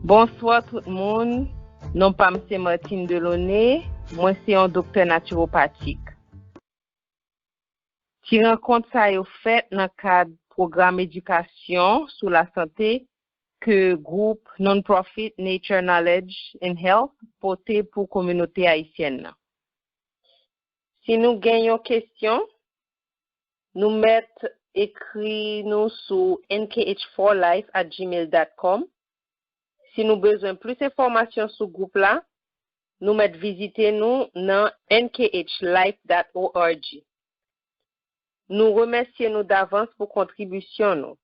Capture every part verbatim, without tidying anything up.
Bonswa tout moun. Non pa m se Martine Delaunay. Mwen se yon doktè natiwopatik. Ti rankont sa yo fèt nan kad pwogram edikasyon sou lasante ke gwoup non-profit Nature Knowledge and Health pote pou kominote ayisyèn nan. Si nou gen yon kesyon, nou mèt ekri nou sou N K H four life at gmail dot com. Si nou bezwen plis enfòmasyon sou gwoup la, nou mèt vizite nou nan N K H life dot org. Nou remèsye nou davans pou kontribisyon nou.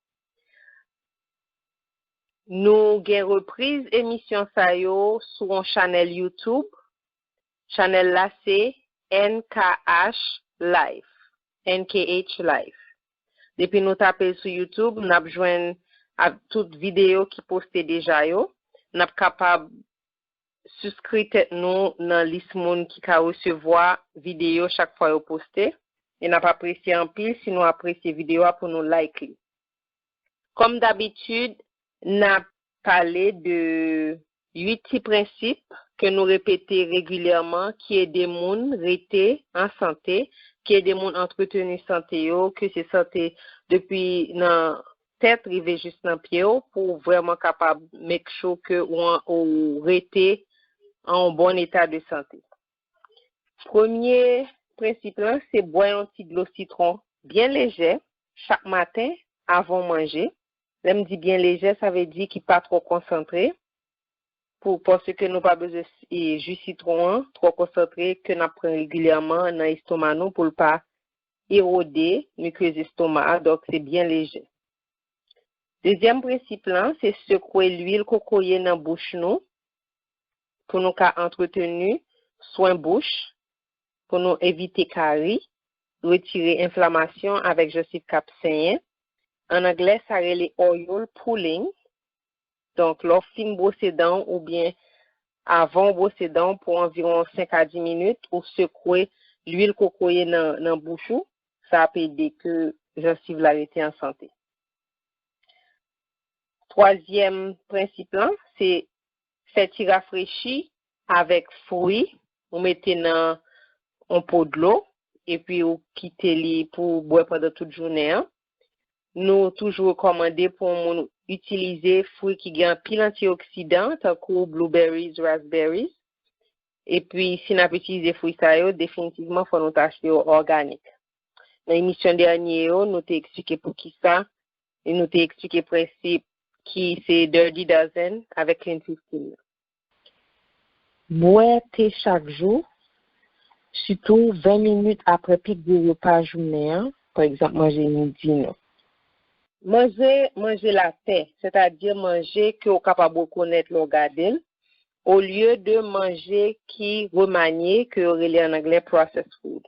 Nou gen repriz emisyon sa yo sou yon chanèl YouTube. Chanèl la se N K H Life, N K H Life. Depi nou tape l sou YouTube, n ap jwenn ak tout videyo ki poste deja yo. N ap kapab siskri tèt nou nan lis moun ki ka resevwa videyo chak fwa yo poste. E n ap apresye anpil si nou apresye videyo a pou nou like li. Kòm dabitid, n ap pale de uit ti prensip ke nou repete regilyèman ki ede moun rete an sante, ki ede moun antreteni sante yo, ke se sante depi nan tèt rive jis nan pye w, pou w vrèman kapab make sure ke ou, ou rete an yon bon eta de sante. Premye prensip lan, se bwè yon ti dlo sitwon byen lejè chak maten avan w manje. Lè m di byen lejè, sa vle di ki pa twò konsantre, pou, paske nou pa bezwen s-, e, ji sitwon an twò konsantre ke n ap pran regilyèman nan estoma nou pou l pa erode mikez estoma a, donk se byen lejè. Dezyèm prensip lan, se sekwe lwil kokoye nan bouch nou pou nou ka antreteni swen bouch, pou nou evite kari, retire enflamasyon avèk jansiv k ap senyen. An anglè, sa rele oil pulling. Donk, lè w fin bwose dan w oubyen avan w bwose dan w pou anviwon senk a dis minit, ou sekwe lwil kokoye nan, nan bouch ou, sa ap ede ke jansiv la rete an sante. Twazyèm prensip lan, se fè ti rafrechi avèk fwi, ou mete nan yon po dlo, epi ou kite li pou w bwè pandan tout jounen an. Nou toujou rekòmande pou yon moun itilize fwi ki gen anpil antioksidan, tankou blueberries, raspberries. Epi, si n ap itilize fwi sa yo, definitivman, fò nou ta achte yo òganik. Nan emisyon dènye yo, nou te eksplike poukisa, e nou te eksplike prensip ki se Dirty Dozen avèk Clean fifteen nan. Bwè te chak jou, sitou ven minit apre pi gwo repa jounen an, pa egzanp, manje midi nou. Manje, manje latè, sètadi manje ke w kapab rekonèt lè w gade l, olye de manje ki remanye, ke yo rele an anglè processed food.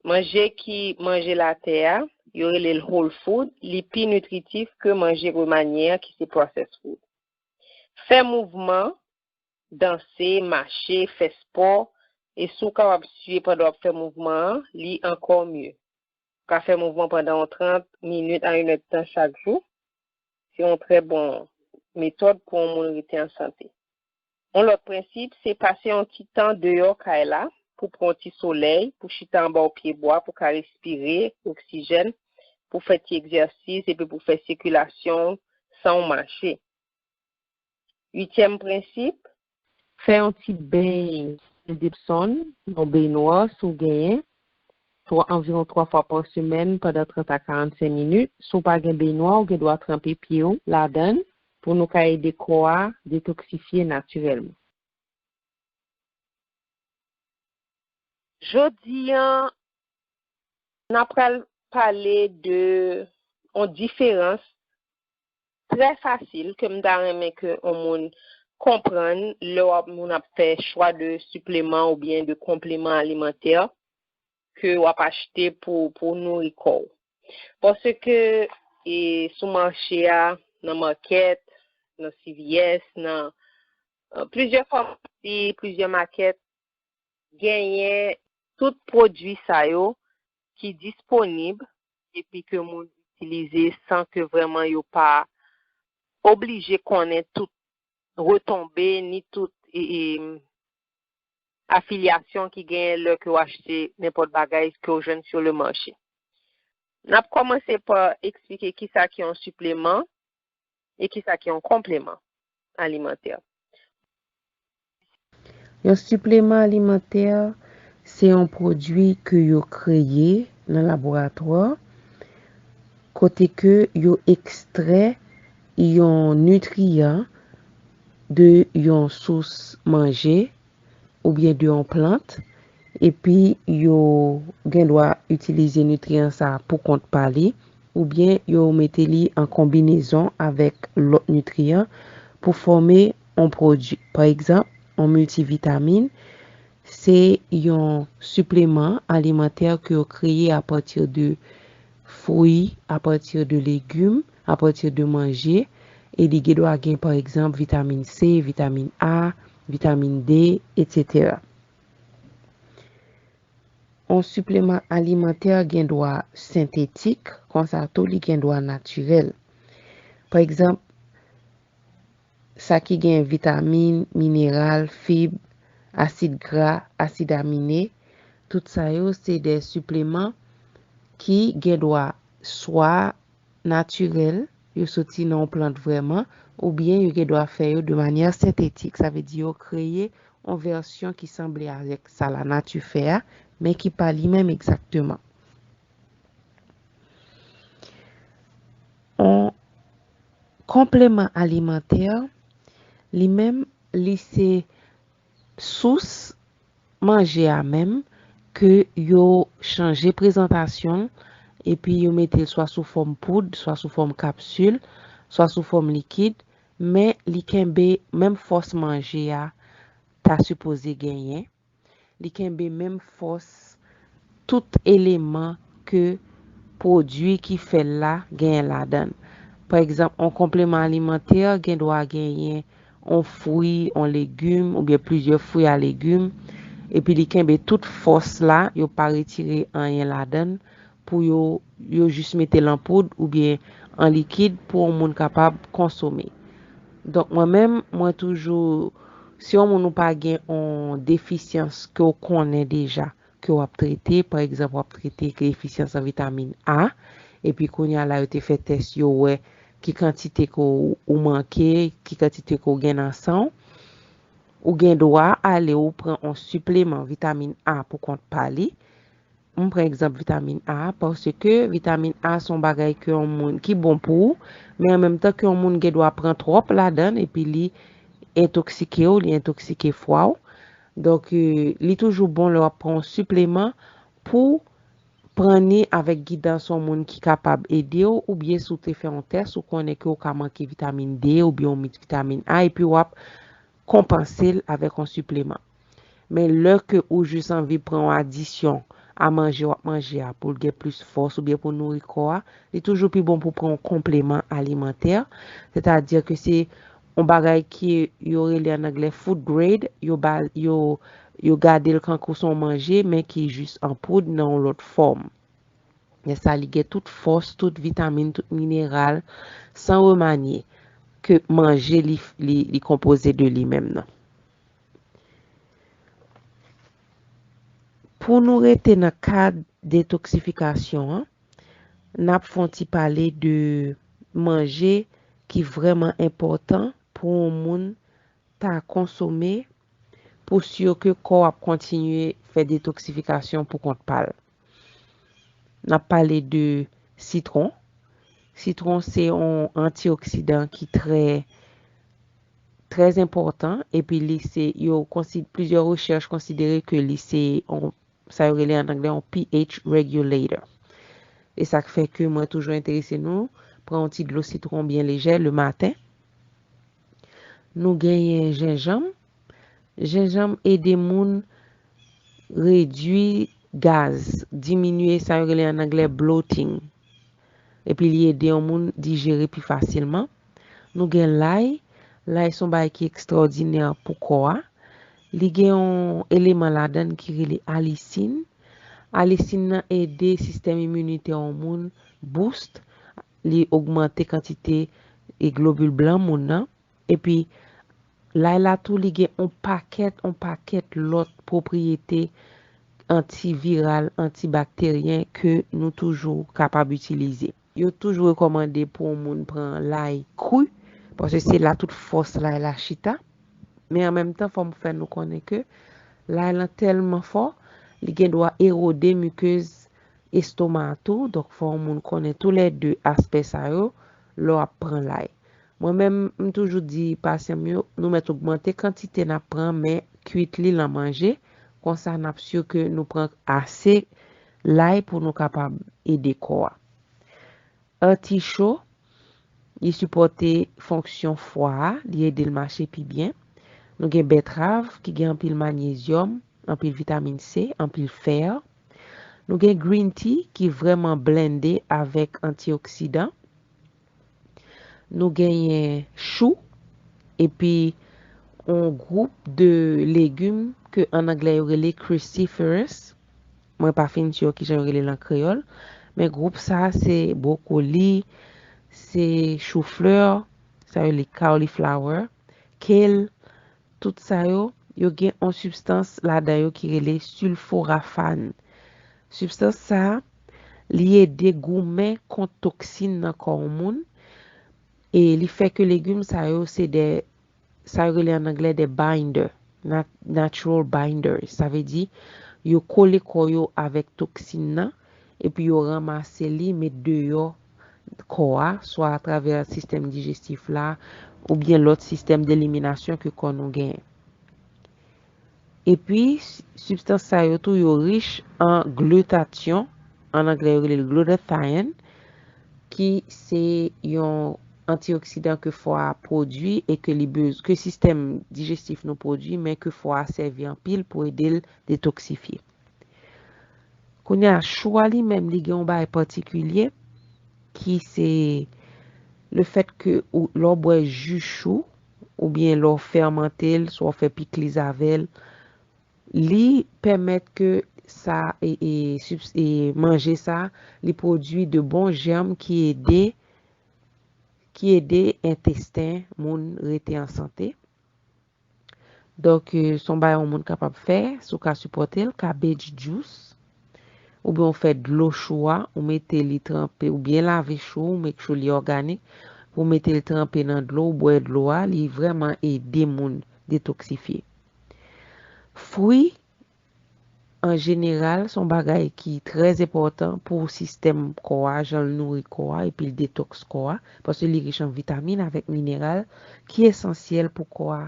Manje ki manje latè a, yo rele l whole food, li pi nitritif ke manje remanye an ki se processed food. Fè mouvman, danse, mache, fè spò, e si w kapab siye pandan w ap fè mouvman an, li ankò mye. Ou ka fè mouvman pandan yon trant minit a yon èdtan chak jou. Se yon trè bon metòd pou yon moun rete an sante. Yon lòt prensip, se pase yon ti tan deyò kay la pou pran yon ti solèy, pou chita anba yon pyebwa, pou ka respire oksijèn, pou fè ti egzèsis epi pou fè sikilasyon san w mache. Uityèm prensip, fè yon ti beny Epsom, yon benwa si w genyen, twa, anviwon twa fwa pa semèn pandan trant a karannsenk minit. Si w pa gen benwa, ou gen dwa tranpe pye w ladan l pou nou ka ede kò a detoksifye natirèlman. Jodi a, n ap pral pale de yon diferans trè fasil ke m ta renmen ke yon moun konprann lè w ap, moun ap fè chwa de sipleman oubyen de konpleman alimantè ke w ap achte pou, pou nouri kò w. Paske, e, sou mache a, nan makèt, nan C V S, nan, e, plizyè famasi, plizyè makèt, genyen tout pwodui sa yo ki disponib epi ke moun itilize san ke vrèman yo pa oblije konnen tout retonbe, ni tout e, e, afilyasyon ki genyen lè ke w achte nenpòt bagay ke w jwenn sur le marché. N ap kòmanse pa eksplike kisa ki yon sipleman e kisa ki yon konpleman alimantè. Yon sipleman alimantè, se yon pwodui ke yo kreye nan laboratwa, kote ke yo ekstrè yon nitriyan de yon sous manje oubyen de yon plant, epi yo gen dwa itilize nitriyan sa a pou kont pa li, oubyen yo mete li an konbinezon avèk lòt nitriyan pou fòme yon pwodui. Pa egzanp, yon miltivitamin, se yon sipleman alimantè ke yo kreye apati de fwi, apati de legim, apati de manje, e li gen dwa gen, pa egzanp, vitamin C, vitamin A, vitamin D, etsetera. Yon sipleman alimantè gen dwa sentetik, konsa tou li gen dwa natirèl. Pa egzanp, sa ki gen vitamin, mineral, fib, asid gra, asid amine, tout sa yo se de sipleman ki gen dwa swa natirèl, yo soti nan yon plant vrèman, oubyen yo gen dwa fè yo de manyè sentetik. Sa vle di yo kreye yon vèsyon ki sanble avèk sa lanati fè a, men ki pa li menm egzakteman. Yon konpleman alimantè, li menm, li se sous manje a menm ke yo chanje prezantasyon l, epi yo mete l swa sou fòm poud, swa sou fòm kapsil, swa sou fòm likid, men li kenbe menm fòs manje a ta sipoze genyen. Li kenbe menm fòs tout eleman ke pwodui ki fè l la genyen ladan l. Pa egzanp, yon konpleman alimantè gen dwa genyen yon fwi, yon legim, oubyen plizyè fwi a legim, epi li kenbe tout fòs la, yo pa retire anyen ladan l, pou yo, yo jis mete l an poud oubyen an likid pou yon moun kapab konsome. Donk, mwen menm, mwen toujou, si yon moun ou pa gen yon defisyans ke w konnen deja, ke w ap trete, pa egzanp, w ap trete defisyans an vitamin A, epi kounye a la yo te fè tès, yo wè ki kantite ke w, ou manke, ki kantite ke w gen nan san w, ou gen dwa ale ou pran yon sipleman vitamin A pou kont pa li. M pran egzanp vitamin A, paske vitamin A se yon bagay ke yon moun ki bon pou ou, men an menm tan ke yon moun gen dwa pran twòp ladan l epi li entoksike w, li entoksike fwa w. Donk, eh, li toujou bon lè w ap pran yon sipleman pou pran ni avèk gidans yon moun ki kapab ede w, oubyen si w te fè yon tès, ou konnen ke w ka manke vitamin D oubyen yon multivitamin A, epi w ap konpanse l avèk yon sipleman. Men lè ke ou jis anvi pran yon adisyon a manje w ap manje a pou l gen plis fòs oubyen pou nouri kò a, li toujou pi bon pou pran yon konpleman alimantè, sètadi ke se yon bagay ke yo rele an anglè food grade, yo ba, yo, yo gade l kankou se yon manje, men ki jis an poud nan yon lòt fòm. Lè sa, li gen tout fòs, tout vitamin, tout mineral, san remanye, ke manje li, li, li konpoze de li menm nan. Pou nou rete nan kad detoksifikasyon an, n ap fè yon ti pale de manje ki vrèman enpòtan pou yon moun ta konsome pou si ke kò w ap kontinye fè detoksifikasyon pou kont pa l. N ap pale de sitwon. Sitwon se yon antioksidan ki trè, trè enpòtan, epi li se, yo konsi-, plizyè rechèch konsidere ke li se yon, sa yo rele an anglè yon pH regulator. E sa k fè ke mwen toujou enterese nou pran yon ti dlo sitwon byen lejè le maten. Nou genyen jenjanm. Jenjanm ede moun redui gaz, diminye sa yo rele an anglè bloating. Epi li ede yon moun dijere pi fasilman. Nou gen lay. Lay se yon bagay ki ekstraòdinè pou kò a. Li gen yon eleman ladan l ki rele alisin. Alisin nan ede sistèm iminitè yon moun boost. Li ogmante kantite e globil blan moun nan. Epi, Lay la tou, li gen yon pakèt, yon pakèt lòt pwopriyete antiviral, antibakteryen ke nou toujou kapab itilize. Yo toujou rekòmande pou yon moun pran lay kri, paske se la tout fòs lay la chita. Men an menm tan, fò m fè nou konnen ke lay lan tèlman fò, li gen dwa erode mikez estoma a tou. Donk, fò yon moun konnen toulède aspè sa yo lè w ap pran lay. Mwen menm, m toujou di pasyan m yo, nou mèt ogmante kantite n ap pran, men kwit li lan manje. Konsa, n ap si ke nou pran ase lay pou nou kapab ede kò a. Aticho, li sipòte fonksyon fwa a, li ede l mache pi byen. Nou gen bètrav ki gen anpil manyezyòm, anpil vitamin C, anpil fè. Nou gen green tea ki vrèman blende avèk antioksidan. Nou genyen chou, epi yon gwoup de legim ke an anglè yo rele cruciferous. Mwen pa fin si kijan yo rele l an kreyòl, men gwoup sa a se bwokoli, se chouflè, sa yo rele cauliflower, kale, tout sa yo, yo gen yon sibstans ladan yo ki rele sulforafan. Sibstans sa a, li ede goumen kont toksin nan kò yon moun, e li fè ke legim sa yo se de, sa yo rele an anglè de binder, nat-, natural binders. Sa vle di, yo kole kò yo avèk toksin nan, epi yo ranmase li, met deyò kò a, swa atravè sistèm dijestif la, oubyen lòt sistèm deliminasyon ke kò nou genyen. Epi, s-, sibstans sa yo tou, yo rich an glutatyon, an anglè yo rele l glutathione, ki se yon antioksidan ke fwa a pwodui e ke li bez-, ke sistèm dijestif nou pwodui, men ke fwa a sèvi anpil pou ede l detoksifye. Kounye a, chou a li menm, li gen yon bagay patikilye ki se le fèt ke ou, lè w bwè ji chou, oubyen lè w fèmante l, swa w fè pikliz avè l, li pèmèt ke sa, e, e, sibs-, e, manje sa, li pwodui de bon jèm ki ede, ki ede entesten moun rete an sante. Donk, e, se yon bagay yon moun kapab fè, si w ka sipòte l, cabbage juice, oubyen w fè dlo chou a, ou mete li tranpe, ou byen lave chou, ou make sure li òganik, ou mete l tranpe nan dlo, ou bwè dlo a, li vrèman ede moun detoksifye. Fwi, an jeneral, se yon bagay ki trè enpòtan pou sistèm kò a, jan l nouri kò a, epi l detoks kò a, paske li rich an vitamin avèk mineral ki esansyèl pou kò a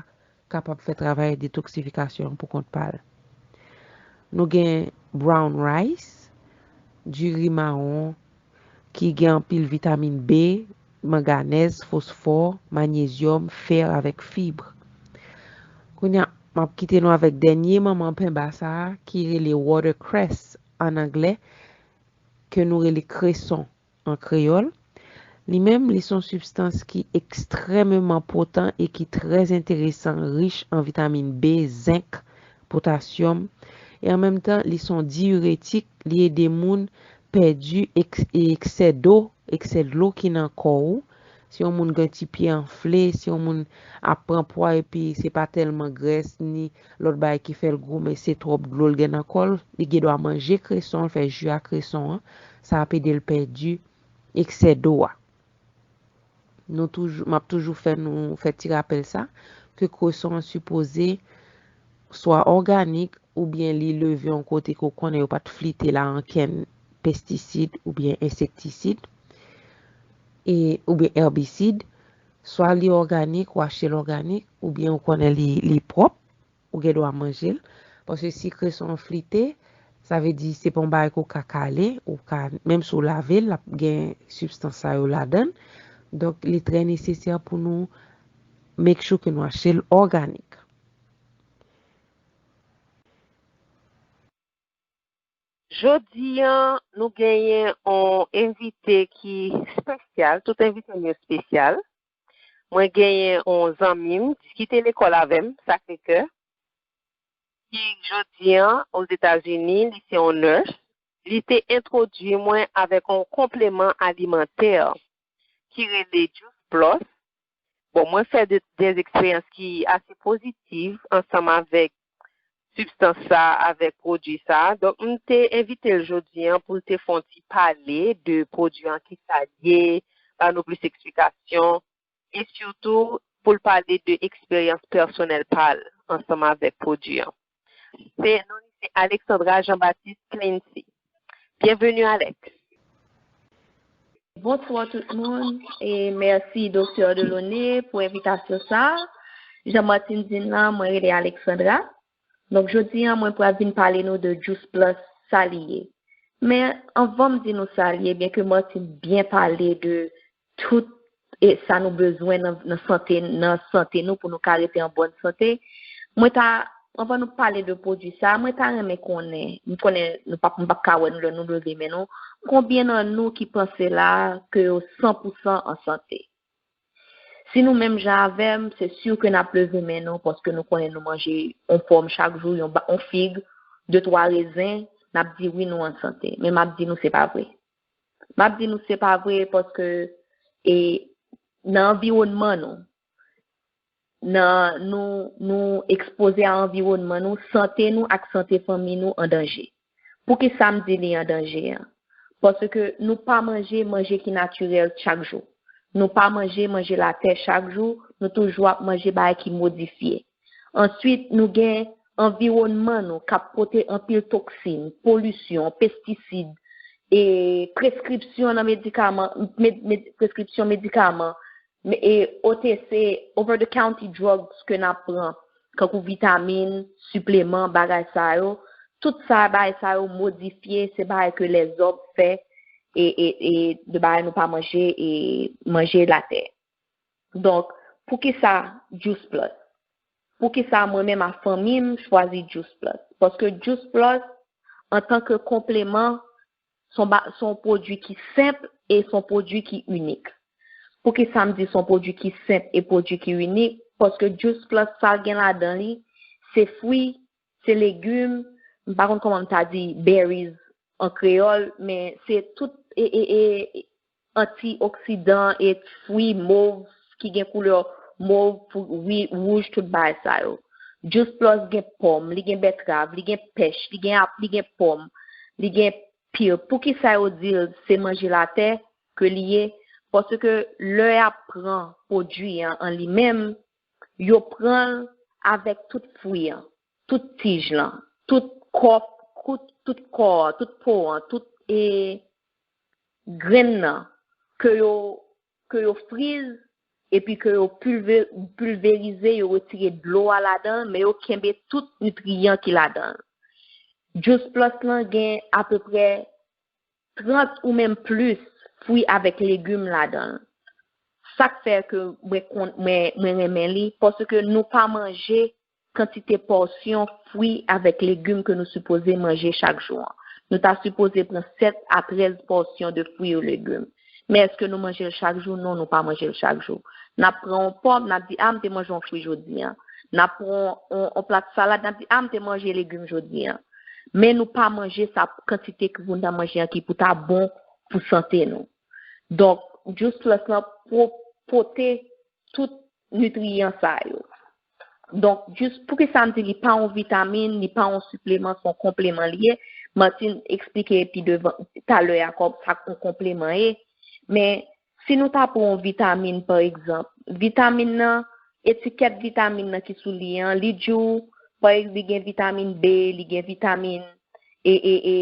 kapab fè travay detoksifikasyon an pou kont pa l. Nou gen brown rice, diri mawon, ki gen anpil vitamin B, manganèz, fosfò, manyezyòm, fè avèk fib. Kounye a, m ap kite nou avèk dènye manman penba sa a, ki rele watercress an anglè, ke nou rele kreson an kreyòl. Li menm, li se yon sibstans ki ekstrèmeman potan e ki trè enteresan, rich an vitamin B, zenk, potasyòm, e an menm tan, li se yon diiretik, li ede moun pèdi eks-, eksè do, eksè dlo ki nan kò ou. Si yon moun gen ti pye anfle, si yon moun ap pran pwa epi se pa tèlman grès ni lòt bagay ki fè l gwo, men se twòp dlo l gen nan kò l, li gen dwa manje kreson, fè ji a kreson an, sa ap ede l pèdi eksè do a. Nou toujou, m ap toujou fè nou fè ti rapèl sa, ke kreson an sipoze swa òganik oubyen li leve yon kote ke w konnen yo pa t flite la ankenn pestisid oubyen ensektisid, e, oubyen èbisid, swa li òganik, ou achte l òganik, oubyen ou konnen li, li pwòp, ou gen dwa manje l. Paske si kreson an flite, sa vle di se pa yon bagay ke w ka kale, ou ka, menm si w lave l, l ap gen sibstans sa yo ladan l. Donk, li trè nesesè pou nou make sure ke nou achte l òganik. Jodi a, nou genyen yon envite ki espesyal, tout envite m yo espesyal. Mwen genyen yon zanmi m ki te lekòl avè m, Sacré-Cœur, ki jodi a, Ozetazini, li se yon nurse. Li te entwodui mwen avèk yon konpleman alimantè ki rele Juice Plus, Bon, mwen fè de, de eksperyans ki ase pozitiv ansanm avèk sibstans sa, avèk pwodui sa. Donk, m te envite l jodi an pou l te fè yon ti pale de pwodui an, ki sa l ye, ba nou plis eksplikasyon, e sitou pou l pale de eksperyans pèsonèl pa l ansanm avèk pwodui an. Se non li se Alexandra Jean-Baptiste Clancy. Byenveni, Alex. Bonswa tout moun e mèsi Doktè Delaunay pou envitasyon sa. Jan Martin di m nan, mwen rele Alexandra. Donk jodi an mwen pral vin pale nou de Juice Plus, sa li ye. Men anvan m di nou sa li ye, byen ke Martin byen pale de tout e sa nou bezwen nan, nan sante nan sante nou pou nou ka rete an bòn sante. Mwen ta anvan nou pale de pwodui sa, mwen ta renmen konnen, m konnen nou pap m pap ka wè nou lè nou leve men nou, konbyen nan nou ki panse la ke yo san pou san an sante? Si nou menm jan avè m, se si ke n ap leve men nou paske nou konnen nou manje yon pòm chak jou, yon, yon fig, de twa rezen, n ap di wi nou an sante. Men m ap di nou se pa vre. M ap di nou se pa vre paske e nan anviwònman nou, nan nou nou ekspoze a anviwònman nou, sante nou ak sante fanmi nou an danje. Poukisa m di li an danje an? Paske nou pa manje manje ki natirèl chak jou. Nou pa manje manje latè chak jou, nou toujou ap manje bagay ki modifye. Answit, nou gen anviwònman nou k ap pote anpil toksin, polisyon, pestisid, e preskripsyon nan medikaman, med, med, preskripsyon medikaman, e O T C, over the counter drugs ke n ap pran, kankou vitamin, sipleman, bagay sa yo, tout sa bagay sa yo modifye, se bagay ke lèzòm fè e, e, e de bagay nou pa manje e manje latè. Donk, poukisa Juice Plus? Poukisa mwen menm ak fanmi m chwazi Juice Plus? Paske Juice Plus, antanke konpleman, se yon pwodui ki senp e se yon pwodui ki inik. Poukisa m di se yon pwodui ki senp e pwodui ki inik? Paske Juice Plus, sa l gen ladan li, se fwi, se legim, m pa konn kòman m ta di berries an kreyòl, men se tout e, e, e, antioksidan e fwi mov ki gen koulè mov, pou, wi, wouj, tout bagay sa yo. Juice Plus gen pòm, li gen bètrav, li gen pèch, li gen ap, li gen pòm, li gen pir. Poukisa yo di l se manje latè ke li ye? Paske lè y ap pran pwodui an an li menm, yo pran l avèk tout fwi an, tout tij lan, tout kò, tout, tout kò an, tout po an, tout e, grenn nan, ke yo, ke yo friz, epi ke yo pilve, pilverize, yo retire dlo a ladan l, men yo kenbe tout nitriyan ki ladan l. Juice Plus lan gen apeprè trant ou menm plis fwi avèk legim ladan l. Sa k fè ke mwen, mwen, mwen renmen li, paske nou pa manje kantite pòsyon fwi avèk legim ke nou sipoze manje chak jou an. Nou ta sipoze pran sèt a trèz pòsyon de fwi e legim. Men èske nou manje l chak jou? Non, nou pa manje l chak jou. N ap pran yon pòm, n ap di, a, m te manje yon fwi jodi an. N ap pran yon, yon plat salad, n ap di, a, m te manje legim jodi an. Men nou pa manje sa kantite ke pou n ta manje an ki pou ta bon pou sante nou. Donk, Juice Plus lan pote tout nitriyan sa yo. Donk, jis poukisa m di li pa yon vitamin, li pa yon sipleman, se yon konpleman li ye. Martin eksplike pi devan, talè a, kòm sa yon konpleman ye. Men, si nou ta pran yon vitamin, pa egzanp, vitamin nan, etikèt vitamin nan ki sou li an, li di w, pa egzanp, li gen vitamin B, li gen vitamin e, e, e,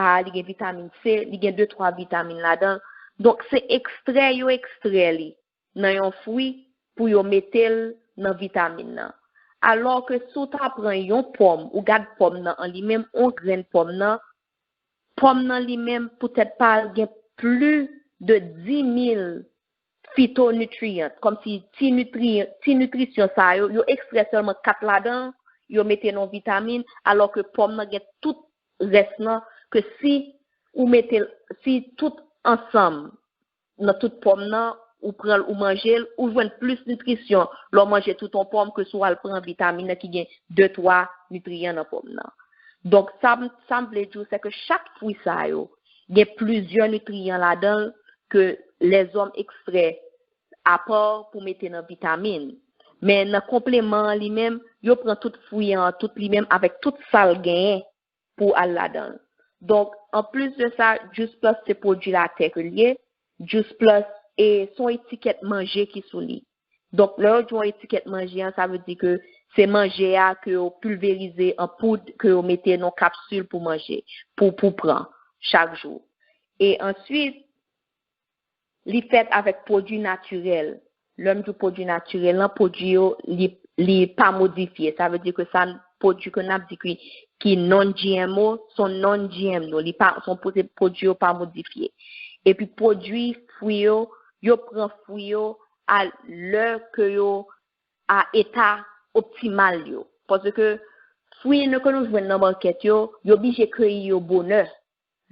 A, li gen vitamin C, li gen de, twa vitamin ladan l. Donk, se ekstrè yo ekstrè li nan yon fwi pou yo mete l nan vitamin nan. Alò ke si w ta pran yon pòm, ou gad pòm nan an li menm, yon grenn pòm nan, pòm nan li menm poutèt pa l gen plis de dis mil fitonutriyant, kòmsi ti nitri, ti nitrisyon sa yo, yo ekstrè sèlman kat ladan l, yo mete nan vitamin, alò ke pòm nan gen tout rès nan, ke si ou mete l, si tout ansanm nan tout pòm nan, ou pran l, ou manje l, ou jwenn plis nitrisyon lè w manje tout yon pòm ke si w al pran vitamin nan ki gen de, twa nitriyan nan pòm nan. Donk, sa m, sa m vle di w, se ke chak fwi sa yo gen plizyè nitriyan ladan l ke lèzòm ekstrè apa pou mete nan vitamin. Men nan konpleman an li menm, yo pran tout fwi an, tout li menm avèk tout sa l genyen pou al ladan l. Donk, anplis de sa, Juice Plus se pwodui latè ke l ye. Juice Plus e se yon etikèt manje ki sou li. Donk, lè yo di yon etikèt manje an, sa vle di ke se manje a ke yo pilverize an poud, ke yo mete nan kapsil pou manje, pou, pou pran chak jou. E answit, li fèt avèk pwodui natirèl. Lè m di pwodui natirèl lan, pwodui yo, li, li pa modifye. Sa vle di ke sa, pwodui ke n ap di ki, ki non G M O, se yon non G M O. Li pa, se yon pwodui, pwodui yo pa modifye. Epi pwodui fwi yo, yo pran fwi yo a lè ke yo a eta optimal yo. Paske fwi nou ke nou jwenn nan makèt yo, yo blije keyi yo bonè.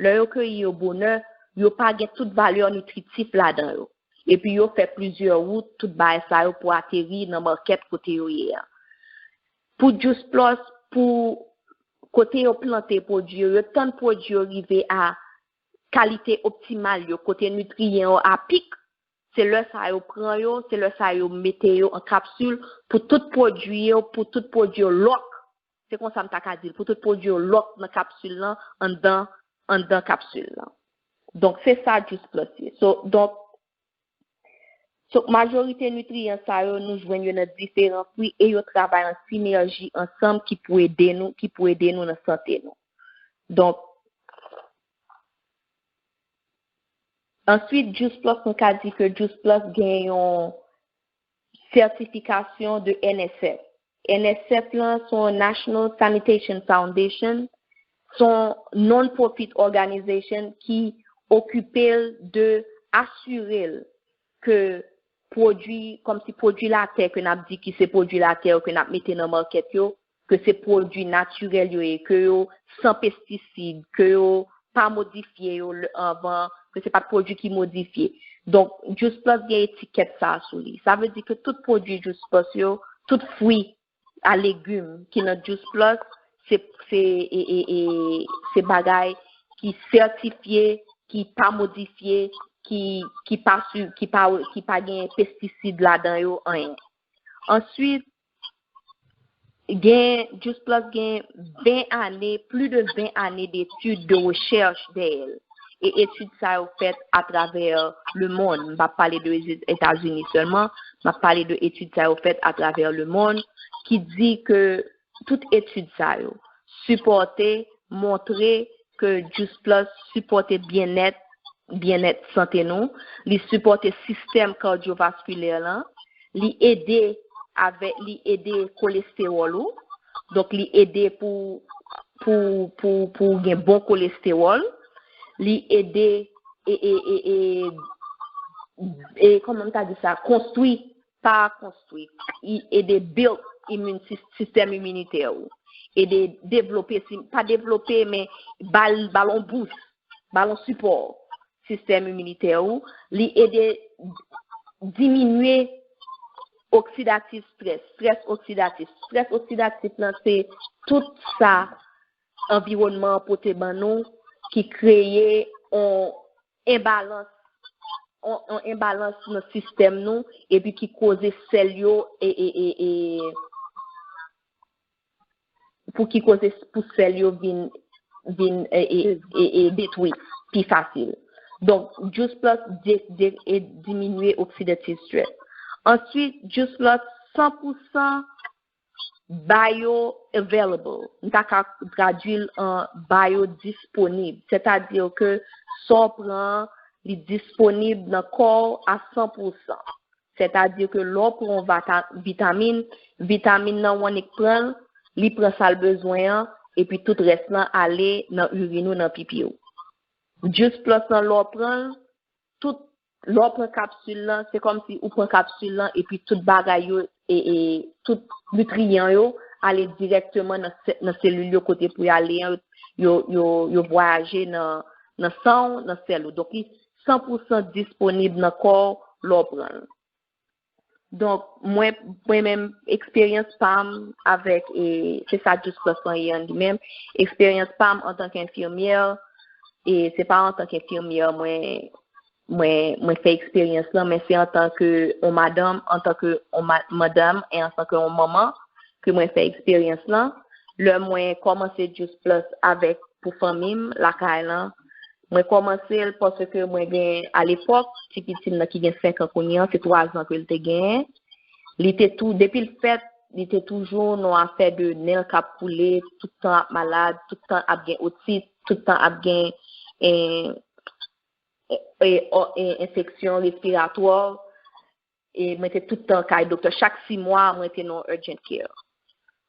Lè yo keyi yo bonè, yo pa gen tout valè nitritif ladan yo. Epi yo fè plizyè wout, tout bagay sa yo pou ateri nan makèt kote yo ye a. Pou Juice Plus, pou kote yo plante pwodui yo, yo tann pwodui yo rive a kalite optimal yo, kote nitriyan yo a pik, se lè sa yo pran yo, se lè sa yo mete yo an kapsil pou tout pwodui yo, pou tout pwodui yo lòk. Se konsa m ta ka di l, pou tout pwodui yo lòk nan kapsil lan, anndan, anndan kapsil lan. Donk, se sa Juice Plus ye. So, donk, so, majorite nitriyan sa yo, nou jwenn yo nan diferan fwi e yo travay an sinèji ansanm ki pou ede nou, ki pou ede nou nan sante nou. Donk, answit, Juice Plus, nou ka di ke Juice Plus gen yon sètifikasyon de N S F. N S F lan, se yon National Sanitation Foundation, se yon non-profit organization ki okipe l de asire l ke pwodui, kòmsi pwodui latè ke n ap di ki se pwodui latè yo ke n ap mete nan makèt yo, ke se pwodui natirèl yo ye, ke yo san pestisid, ke yo pa modifye yo lè, anvan, ke se pa t pwodui ki modifye. Donk, Juice Plus gen etikèt sa a sou li. Sa vle di ke tout pwodui Juice Plus yo, tout fwi a legim ki nan Juice Plus, se, se, e, e, e, se bagay ki sètifye, ki pa modifye, ki, ki pa, su- ki pa, ki pa gen pestisid ladan yo, anyen. Answit, gen, Juice Plus gen ven ane, plis de ven ane detid, de rechèch dèyè l. E etid sa yo fèt atravè lemonn. M p ap pale de Etazini sèlman, m ap pale de etid sa yo fèt atravè lemonn ki di ke tout etid sa yo sipòte, montre ke Juice Plus sipòte byennèt, byennèt sante nou, li sipòte sistèm kadyovaskilè lan, li ede avè, li ede kolestewòl ou, donk li ede pou, pou, pou, pou gen bon kolestewòl, li ede e, e, e, e, e kòman m ta di sa, konstwi, pa konstwi, li ede build immune sys- sistèm iminitè ou, ede devlope, si- pa devlope, men ba l, ba l yon bous, ba l yon sipò sistèm iminitè ou, li ede diminye oksidatif strès, strès oksidatif. Strès oksidatif lan se tout sa anviwònman an pote ban nou ki kreye yon enbalans, yon, yon enbalans nan sistèm nou, epi ki koze sèl yo e, e, e, e pou ki koze pou sèl yo vin, vin e, e, e, e detwi pi fasil. Donk, Juice Plus de, de, e diminye oxidative stress. Answit, Juice Plus san pou san bioavailable. M ta ka tradui l an biodisponib. Sètadi ke sa w pran, li disponib nan kò w a san pou san. Sètadi ke lè w pran yon vata- vitamin, vitamin nan w annik pran l, li pran sa l bezwen an, epi tout rès lan ale nan irin ou, nan pipi w. Juice Plus lan, lè w pran l, tout, lè w pran kapsil lan, se kòmsi ou pran kapsil lan, epi tout bagay yo, e, e tout nitriyan yo ale dirèkteman nan se- nan selil yo kote pou y ale an, yo, yo, yo vwayaje nan, nan san w, nan sèl ou. Donk, li san pou san disponib nan kò w lè w pran l. Donk, mwen, mwen menm, eksperyans pa m avèk, e, se sa Juice Plus lan ye an li menm, eksperyans pa m antanke enfimyè, e se pa antanke enfimyè mwen, mwen, mwen fè eksperyans lan, men se antanke yon madanm, antanke yon ma- madanm, e antanke yon manman ke mwen fè eksperyans lan. Lè mwen kòmanse Juice Plus avèk pou fanmi m lakay lan, mwen kòmanse l paske mwen gen, alepòk, ti pitit m nan ki gen senk an kounye an, se twa zan ke l te genyen. Li te tou, depi l fèt, li te toujou nan afè de nen l k ap koule, tout tan ap malad, tout tan ap gen otit, tout tan ap gen en, e, o- e, enfeksyon respiratwa. E mwen te tout tan kay doktè. Chak sis mwa, mwen te nan urgent care.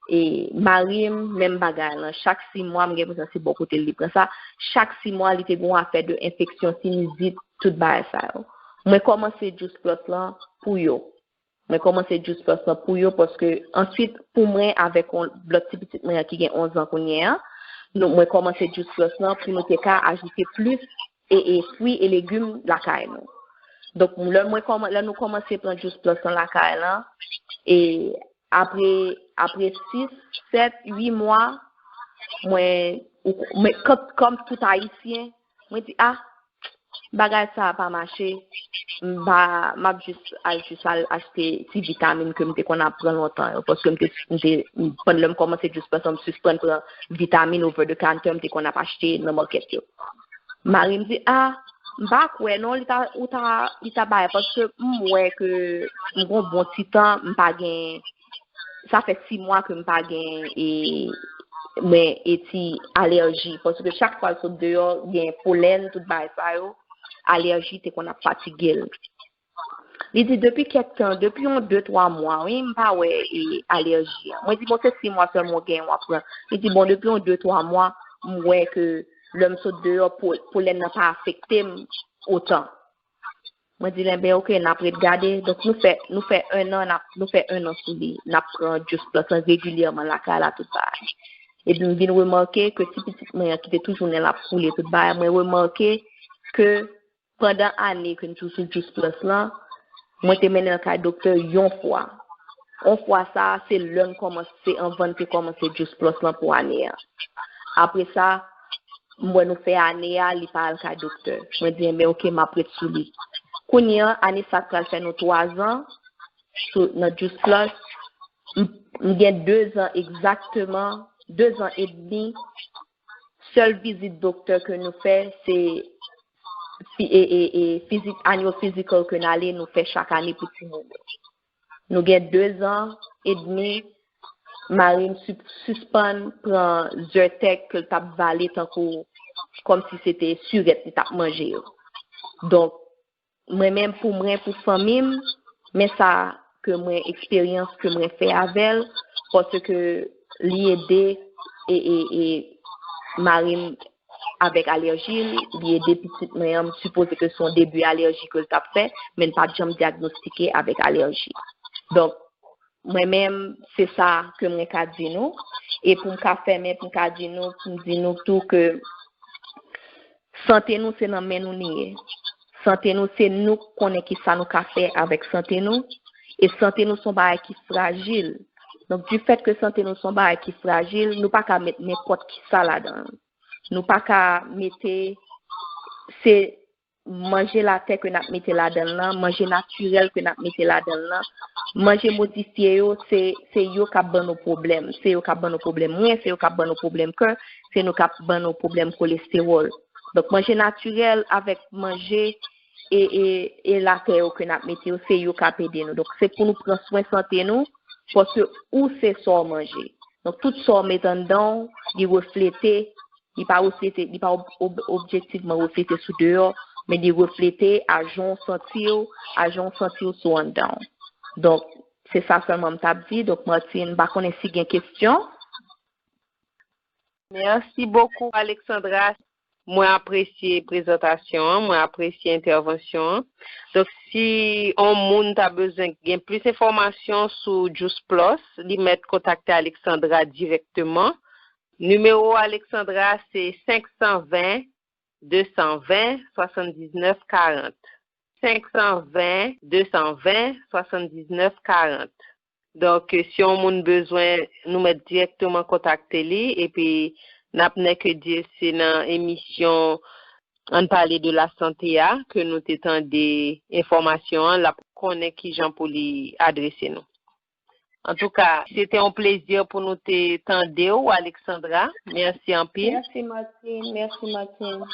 E mari m, menm bagay lan. Chak sis mwa, m gen enpresyon se bò kote l li pran sa. Chak sis mwa, li te gen yon afè de enfeksyon, sinizit, tout bagay sa yo. Mwen kòmanse Juice Plus lan pou yo. Mwen kòmanse Juice Plus lan pou yo paske answit, pou mwen, avèk yon lòt ti pitit mwen an ki gen onz an kounye a, nou, mwen kòmanse Juice Plus lan pou nou te ka ajoute plis e, e fwi e legim lakay nou. Donk, lè mwen kòman, lè nou kòmanse pran Juice Plus lan lakay lan, e apre, apre sis, sèt, uit mwa, mwen, ou, mwen, kòm, kòm tout Ayisyen, mwen di, ah, bagay sa a pa mache, m pa, m ap jis al, jis al achte ti vitamin ke m te konn ap pran lontan yo, paske m te, m te, pandan lè m kòmanse Juice Plus lan, m sispann pran vitamin over the counter, m te konn ap achte nan makèt yo. Mari m di, ah, m pa kwè non, li ta, ou ta, li ta bay, paske m wè ke m gon bon ti tan, m pa gen, sa fè sis mwa ke m pa gen, e, mwen, e ti alèji, paske chak fwa l sot deyò, gen polèn, tout bagay sa yo, alèji te konn ap fatige l. Li di, depi kèk tan, depi yon de, twa mwa, wi, m pa wè, e, alèji an. Mwen di, bon, se sis mwa sèlman w genyen w ap pran. Li di, bon, depi yon de, twa mwa, m wè ke lè m sot deyò, po- polèn nan pa afekte m otan. Mwen di l, enben, oke, n ap ret gade. Donk, nou fè, nou fè en an, n ap, nou fè en an sou li. N ap pran Juice Plus lan regilyèman lakay la, tout bagay. Epi m vin remake ke ti pitit mwen an ki te toujou nen l ap koule, tout bagay, mwen remake ke pandan ane ke n toujou sou Juice Plus lan, mwen te mennen l kay doktè yon fwa. Yon fwa sa a, se lè n kòmanse, anvan n te kòmanse Juice Plus lan pou ane a. Apre sa, m wè nou fè ane a, li pa al kay doktè. Mwen di, enben, oke, m ap ret sou li. Kounye a, ane sa a pral fè nou twa zan sou, nan Juice Plus. M, m gen de zan egzakteman, de zan edmi. Sèl vizit doktè ke nou fè, se fi- e, e, e, fizik, annual physical ke n ale, nou fè chak ane pou timoun yo. Nou gen de zan edmi, mari m sis- sispann pran Zyrtec ke l t ap vale tankou, kòmsi se te sirèt li t ap manje yo. Donk, mwen menm, pou mwen, pou fanmi m, men sa ke mwen, eksperyans ke mwen fè avè l, paske li ede e, e, e mari m avèk alèji l, li ede pitit mwen an, m sipoze ke se yon debi alèji ke l t ap fè, men l pa t janm dyagnostike avèk alèji. Donk, mwen menm, se sa ke mwen ka di nou. E pou m ka fèmen, pou m ka di nou, pou m di nou tou ke sante nou se nan men nou li ye. Sante nou se nou k konnen ki sa nou ka fè avèk sante nou. E sante nou se yon bagay ki frajil. Donk, di fèt ke sante nou se yon bagay ki frajil, nou pa ka met nenpòt ki sa ladan l. Nou pa ka mete, se manje latè ke n ap mete ladan l lan, manje natirèl ke n ap mete ladan l lan, manje modifye yo, se, se yo k ap ban nou pwoblèm. Se yo k ap ban nou pwoblèm ren, se yo k ap ban nou pwoblèm kè, se nou k ap ban nou pwoblèm kolestewòl. Donk, manje natirèl avèk manje e, e, e latè yo ke n ap mete yo, se yo k ap ede nou. Donk, se pou nou pran swen sante nou, paske ou se sa w manje. Donk, tout sa w met anndan w, li reflete, li pa reflete, li pa ob- ob- objektivman reflete sou deyò, men li reflete a jan w santi w, a jan w santi w sou anndan w. Donk, se sa sèlman m t ap di. Donk, Martine, m pa konnen si gen kesyon. Mèsi bokou, Alexandra. Mwen apresye prezantasyon an, mwen apresye entèvansyon an. Donk, si yon moun ta bezwen gen plis enfòmasyon sou Juice Plus, li mèt kontakte Alexandra dirèkteman. Nimewo Alexandra se senk san ven, de san ven, swasanndiznèf karant. Senk san ven, de san ven, swasanndiznèf karant. Donk, si yon moun bezwen, nou mèt dirèkteman kontakte li, epi n ap nèke di se nan emisyon ann pale de lasante a, ke nou te tande enfòmasyon an, l ap konnen kijan pou li adrese nou. Antouka, se te yon plezi pou nou te tande w, Alexandra. Mèsi anpil. Mèsi, Martine. Mèsi, Martine.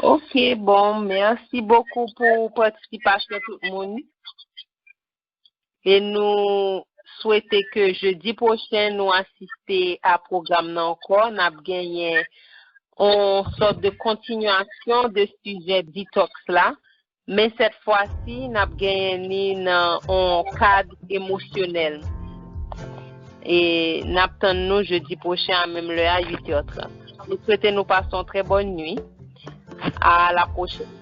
Ok, bon, mèsi bokou pou patisipasyon tout moun. E nou swete ke jedi pwochen nou asiste a pwogram nan ankò. N ap genyen yon sòt de kontinyasyon de sijè detox la, men sèt fwa si n ap genyen ni nan yon kad emosyonèl. E n ap tann nou jedi pwochen a menm lè a, uit è trant. Nou swete nou pase yon trè bòn nwi. A la pwochèn.